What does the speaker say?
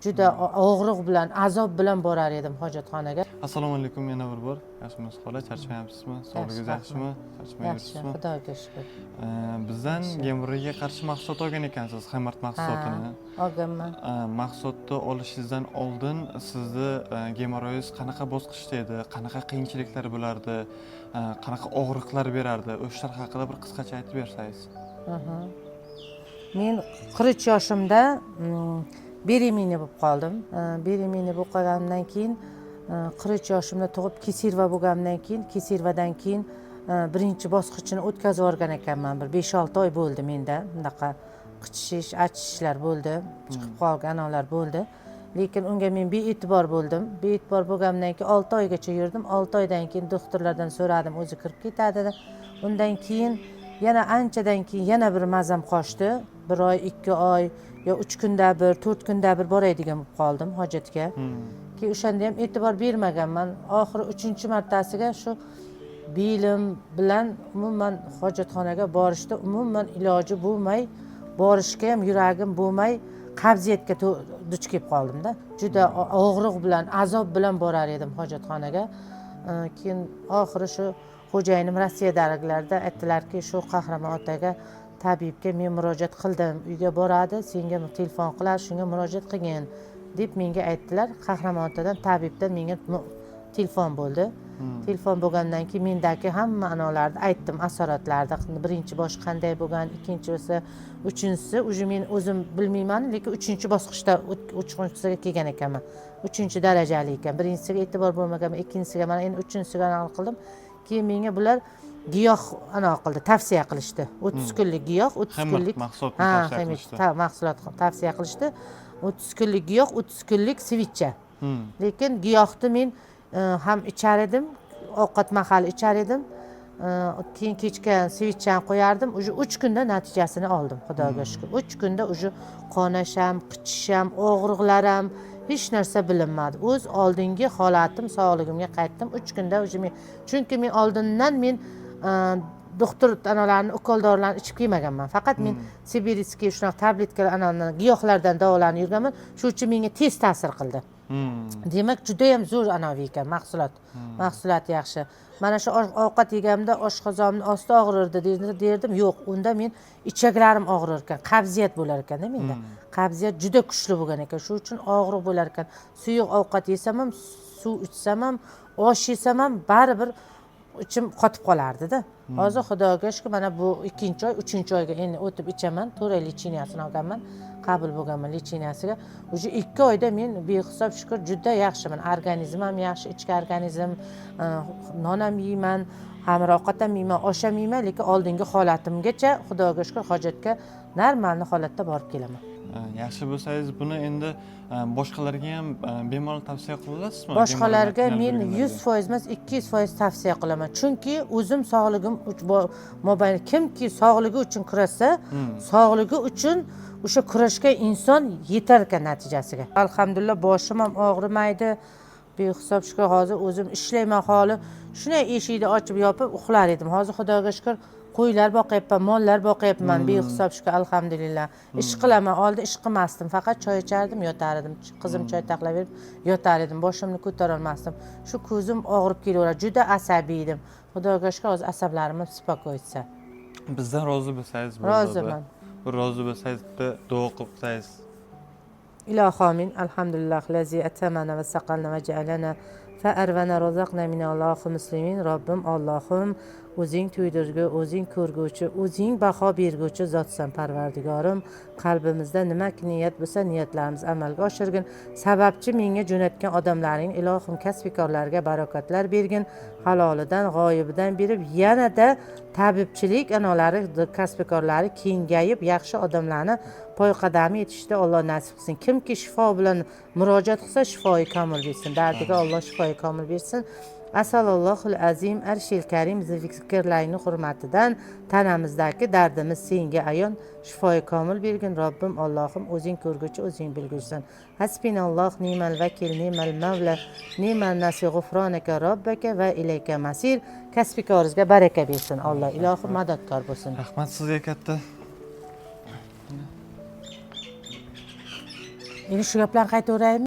Juda og'riq bilan, azob bilan borar edim hojatxonaga. Assalomu alaykum yana bir bor. Yaxshimisiz xola? Charchamayapsizmi? Sog'ligingiz yaxshimi? Charchamay Yaxshi, yuribsizmi? Xudoga shukur. Bizdan Yaxshi. Gemorroyga qarshi mahsulot olgan ekansiz, Hemort mahsulotini. Olganman. Mahsulotni olishingizdan oldin sizni gemorroyingiz qanaqa bosqichda edi? Qanaqa qiyinchiliklar bo'lardi? Qanaqa og'riqlar berardi? O'shalar haqida bir qisqacha aytib bersangiz. Men 43 yoshimda беременный bo'lib qoldim. Беременный bo'lib qolganimdan keyin 43 yoshimda tug'ib, кесарево bo'lganimdan keyin, кесарево dan keyin birinchi bosqichini o'tkazib yuborgan ekanman. Bir 5-6 oy bo'ldi menda bunaqa qichishish, achishishlar bo'ldi, chiqib qolgan analar bo'ldi. Lekin unga men bee'tibor bo'ldim. Bee'tibor bo'lganimdan keyin 6 oygacha yurdim. 6 oydan keyin doktorlardan so'radim, o'zi kirib ketadi dedi. Undan keyin yana anchadan keyin yana bir mazam qochdi. 1 oy, 2 oy yo 3 kunda bir, 4 kunda bir boraydigan bo'lib qoldim hojatga. Keyin o'shanda ham e'tibor bermaganman. Oxiri 3-martasiga shu belim bilan umuman hojatxonaga borishda umuman iloji bo'lmay, borishga ham yuragim bo'lmay, qabziyatga duch kelib qoldimda. Juda og'riq bilan, azob bilan borar edim hojatxonaga. Keyin oxiri shu xo'jayinim Rossiyadagilarda aytdilarki, shu Qahramon otaga, tabibga men murojaat qildim, uyga boradi, senga telefon qiladi, shunga murojaat qilgin deb menga aytdilar. Qahramon otadan, tabibdan menga telefon bo'ldi. Telefon bo'lgandan keyin mendagi hamma analarni aytdim, asoratlarni, birinchi bosh qanday bo'lgan, ikkinchisi, uchinchisi уже men o'zim bilmayman, lekin uchinchi bosqichda uchinchisiga kelgan ekanman, uchinchi darajali ekan. Birinchisiga e'tibor bo'lmaganman, ikkinchisiga, mana endi uchinchisiga anaqa qildim. Keyin menga bular giyoh anaqa qildi, tavsiya qilishdi, 30 kunlik giyoh, 30 Hemort kunlik mahsulotni ha, tavsiya Hemort qilishdi. Mahsulot tavsiya qilishdi, 30 kunlik giyoh, 30 kunlik свеча. Lekin giyohni men ham ichar edim, ovqat mahali ichar edim. Keyin kechga свеча ni qo'yardim. Уже 3 kunda natijasini oldim, Xudoga shukur. 3 kunda уже qonash ham, qichish ham, og'riqlar ham, hech narsa bilinmadi. O'z oldingi holatim, sog'ligimga qaytdim 3 kunda уже men. Chunki men oldindan men doktor analarni, ukol dorilarni ichib kelmaganman. Faqat men сибирский shunaqa tabletkalar, anani, giyohlardan davolanib yurganman. Shuning uchun menga tez ta'sir qildi. Demak, judayam zo'r anavi ekan mahsulot. Mahsulot yaxshi. Mana shu ovqat yeganimda oshqozonimni osti og'rirdi derdim. Yo'q, unda men ichaklarim og'rir ekan, qabziyat bo'lar ekanda menda. Qabziyat juda kuchli bo'lgan ekan, shuning uchun og'riq bo'lar ekan. Suyuq ovqat yesam ham, suv ichsam ham, osh yesam ham baribir ichim qotib qolardida. Hozir Xudoga shukur, mana bu ikkinchi oy, uchinchi oyga endi o'tib ichaman. 4 oy лечения sini olganman, qabul bo'lganman лечения siga. Уже 2 oyda men behisob shukur juda yaxshiman. Organizm ham yaxshi, ichki organizm, non ham yeyman, xamir ovqat ham yeyman, osh ham yeyman, lekin oldingi holatimgacha, Xudoga shukur, hojatga нормальный holatda borib kelaman. Yaxshi bo'lsangiz, buni endi boshqalarga ham bemalol tavsiya qila olasizmi? Boshqalarga Gemorroydan men qiynalib 100 yurganlarga? foiz emas, 200% tavsiya qilaman. Chunki o'zim sog'ligim mobayn, kimki sog'ligi uchun kurashsa, sog'ligi uchun o'sha kurashgan inson yetar ekan natijasiga. Alhamdulillah, boshim ham og'rimaydi, behisob shukur. Hozir o'zim ishlayman. Holi shunday eshikni ochib yopib uxlar edim. Hozir, Xudoga shukur, qo'ylar boqyapman, mollar boqyapman, behisob shukur, alhamdulillah, ish qilaman. Oldin ish qilmasdim, faqat choy ichardim, yotar edim. Qizim choy taxlab berib yotar edim, boshimni ko'tarolmasdim, shu ko'zim og'rib kelaveradi, juda asabiy edim. Xudoga shukur, hozir asablarim ham спокойствие. Bizdan rozi bo'lsangiz bo'ldi. Roziman. Bir rozi bo'lsangiz, bitta duo qilib qo'ysangiz. Ilohi amin. Alhamdulillah lazi atamana va saqalna va ja'alana fa arvana razaqna min Allohi muslimin. Robbim, Allohim, o'zing to'ydirgu, o'zing ko'rguvchi, o'zing baho berguvchi zotsan, Parvardigorim. Qalbimizda nima niyat bo'lsa, niyatlarimiz amalga oshirgin. Sababchi menga jo'natgan odamlaring, ilohim, kasbikorlarga barokatlar bergin, halolidan, g'oyibidan berib, yanada tabibchilik analari, kasbikorlari kengayib, yaxshi odamlarni poyqadami yetishda Alloh nasib qilsin. Kimki shifo bilan murojaat qilsa, shifoi komil bersin, dardiga Alloh shifoi komil bersin. Asalullohul azim arshil karim zikrlarini hurmatidan tanamizdagi dardimiz senga ayon, shifoi komil bergin. Robbim, Allohim, o'zing ko'rguvchi, o'zing bilguvchisan. Hasbinalloh ni'mal vakil, ni'mal mavla, ni'mal nasir, g'ufronaka robbaka va ilayka masir. Kasbikoringizga baraka bersin Alloh, ilohim, madadkor bo'lsin. Rahmat sizga katta. Endi shu gaplarni qaytaveraymi?